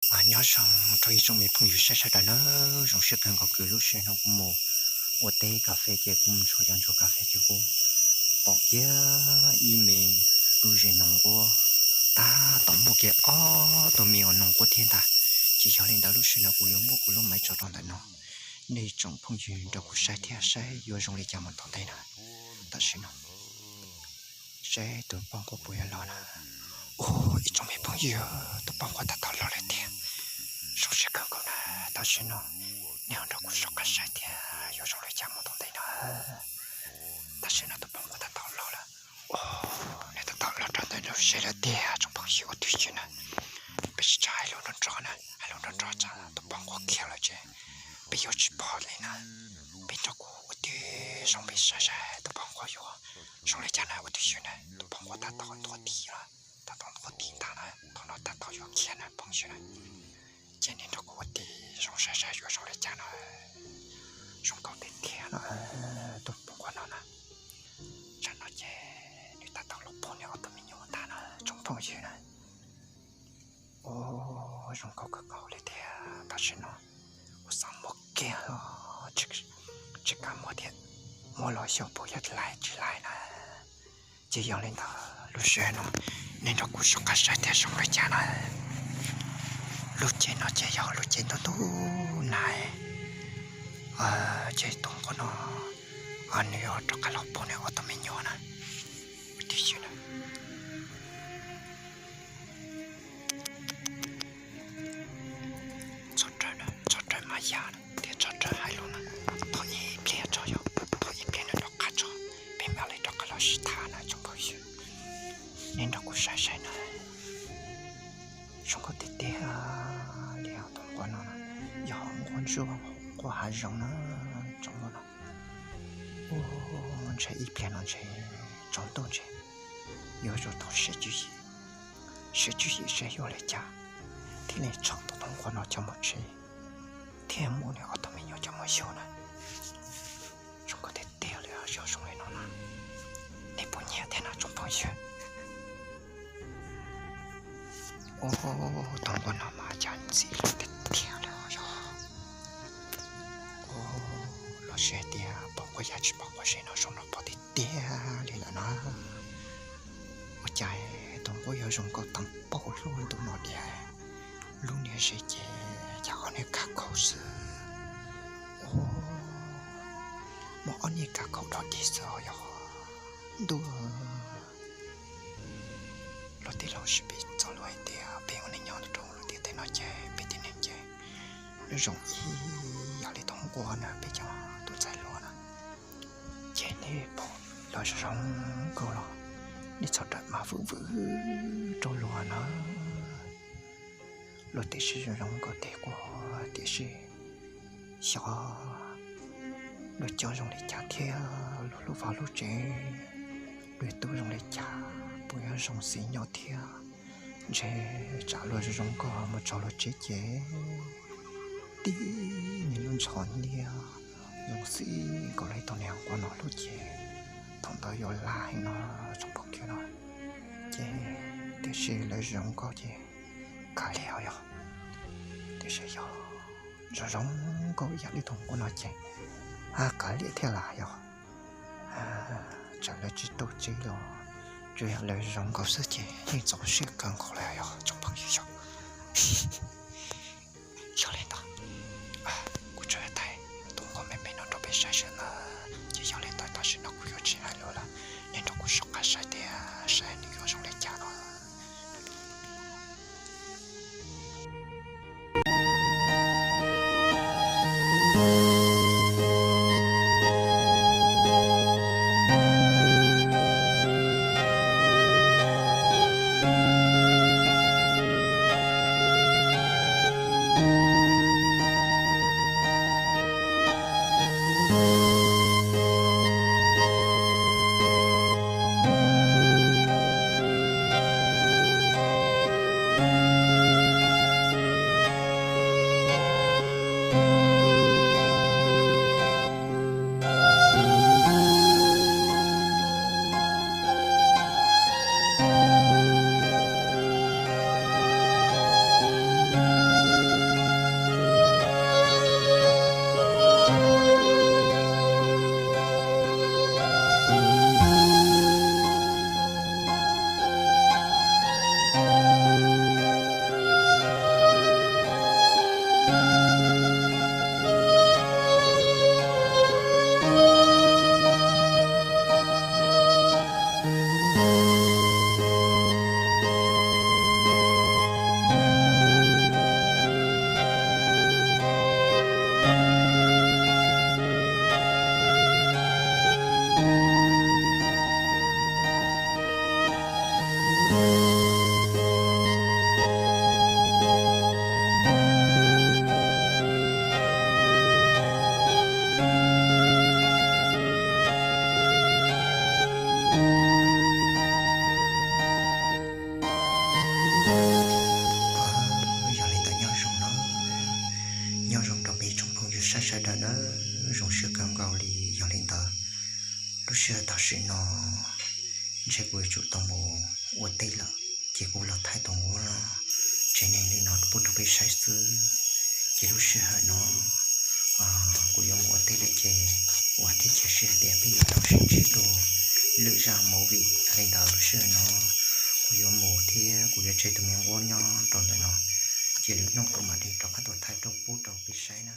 Nyob zoo rau ib tsoom me phooj ywg sawv daws na, zoo siab kawg nkaus kws lub sij hawm no kuv mus ua teb kas fes ces kuv mus ntsuas cov ntsuas kas fes ces kuv pom kiag ib me lub zes noog nquab, tab tom muaj kiag ob tug me nyuam noog nquab thiab ntag. Ces yog li ntawd lub sij hawm no kuv yuav muab kuv lub maiv tso rau ntawm no, nej tsoom phooj ywg nrog kuv saib thiab saib yuav zoo li cas mus tom ntej na. Tam sim no saib tus poj nquab puas yuav los na. Ua ib tsoom me phooj ywg, tus poj nquab tab tom los lawm tiag. Zoo siab kawg nkaus na. Tam sim no nej ho nrog kuv soj qab saib thiab yuav zoo li cas mus tom ntej na. Tam sim no tus poj nquab tab tom los lawm. Nws tab tom los rau ntawm lub zes lawm tiag tsoom phooj ywg. Ua twj ywm na, peb tsis txhob hais lus nrov nrov na, hais lus nrov nrov tsam tus poj nquab khiav lawm ces peb yuav tsis pom li na. Peb nrog kuv ua twj zoo peb saib saib tus poj nquab yuav zoo li cas na. Ua twj ywm na, tus poj nquab tab tom nthuav tis lawm, tab tom nthuav tis ntag na, thaum no tab tom yuav khiav na phooj ywg na. Ces nej nrog kuv ua twj zoo saib saib yuav zoo li cas na. Zoo nkauj tiag tiag no tus poj nquab no na. Tsam no ces nws tab tom los pom nws ob tug me nyuam ntag na tsoom phooj ywg na. Ua zoo nkauj kawg nkaus li tiag. Tam sim no kuv xav muab kiag, tsis kam muab thiab, muab los xyov puas yog lais tsis lais na. Ces yog li ntawd lub sij hawm no nej nrog kuv soj qab saib thiab zoo li cas na. Lub cev no ces yog lub cev ntub ntub na. Ces tus nquab no nws yuav rov qab los pom nws ob tug me nyuam na. Ua twj ywm na. Txhob rawm na, txhob rawm maj yam na, thiab txhob rawm hais lus na. Thov ib pliag tso yog, thov ib pliag no rov qab tso, peb mam li rov qab los sib tham na tsoom phooj ywg. Nej nrog kuv saib saib na. Zoo nkauj tiag tiag li os. Tus nquab no yog nquab ntsuab, nquab hav zoov na, tsoom no. Ua ntshe ib pliag no ntshe tsaus ntuj ntshe yuav zoo tau siab tswv yim, siab tswv yim seb yuav li cas thiaj li tso tus nquab no coj mus tsev thiab muab nws ob tug me nyuam coj mus yug na. Zoo nkauj tiag tiag li os, zoo li no na. Nej puas nyiam thiab na tsoom phooj ywg? Ua tus nquab no mas cas ntxim hlub tiag tiag li os. Ua los sis tias pom nquab yam tsis pom nquab zeb no zoo no pom tiag tiag li lawm na. Ua cas tus nquab yuav zoo nkauj tag npaum lub ntuj no tiag. Lub niag zes ces cas ob niag kab khaum xwb. Muaj ob niag kab khaum dog dig xwb os yog. Ntuj, luag tej laus sib pib txog lus hais tias peb ua neej nyob rau lub ntiaj teb no ces peb tib neeg ces zoo ib yam li tus nquab na, peb cov tus ntxhais hluas na. Ces nej pom lawv zoo zoo nkauj los nej txhob rawm mas vwm vwm rau luag na. Luag tiam sis zoo zoo nkauj tiag kuj tiam sis xyov luag coj zoo li cas thiab luag lub vaj lub tsev, luag tub zoo li cas, puas yuav zoo xis nyob thiab. Ntshe tsam luag zoo zoo nkauj mus txog luag tsev ces tib niag lub ntxhov niag zoo xis nkaus li tus niag nquab no lub cev, thaum ntawd yuav laj heev no tsoom phooj ywg no. Ces tiam sis lawv zoo nkauj ces kav liam yog, tiam sis yog zoo zoo nkauj yam li tus nquab no ces kav liam thiab las yog. Txawm lawv tsis tu txiv los tsuas yog lawv zoo nkauj xwb ces yeej txaus siab kawg nkaus li yog tsoom phooj ywg yog. Yog li ntawd kuv tsuas thaij tus nquab me me no rau peb saib xwb na. Ces yog li ntawd tam sim no kuv yuav tsis hais lus lawm, nej nrog kuv soj qab saib thiab saib nws yuav zoo li cas no. Nyob zoo rau peb tsoom phooj ywg saib sawv daws nawb, zoo siab kawg nkaus li. Yog li ntawd, lub sij hawm tam sim no ntshe kuv yuav tsum tau mus ua teb lawm, ces kuv los thaij tus nquab no tsev neeg li no pub rau peb saib xwb. Ces lub sij hawm no kuv yuav mus ua teb lawm ces kuv thiaj cia siab hais tias peb yuav tau sib ntsib dua lwm zaj movie. Yog li ntawd lub sij hawm no kuv yuav mus thiab kuv yuav tseg tus me nquab nyob rau ntawm no, ces lwm hnub kuv mam li rov qab tuaj thaij rau pub rau peb saib na.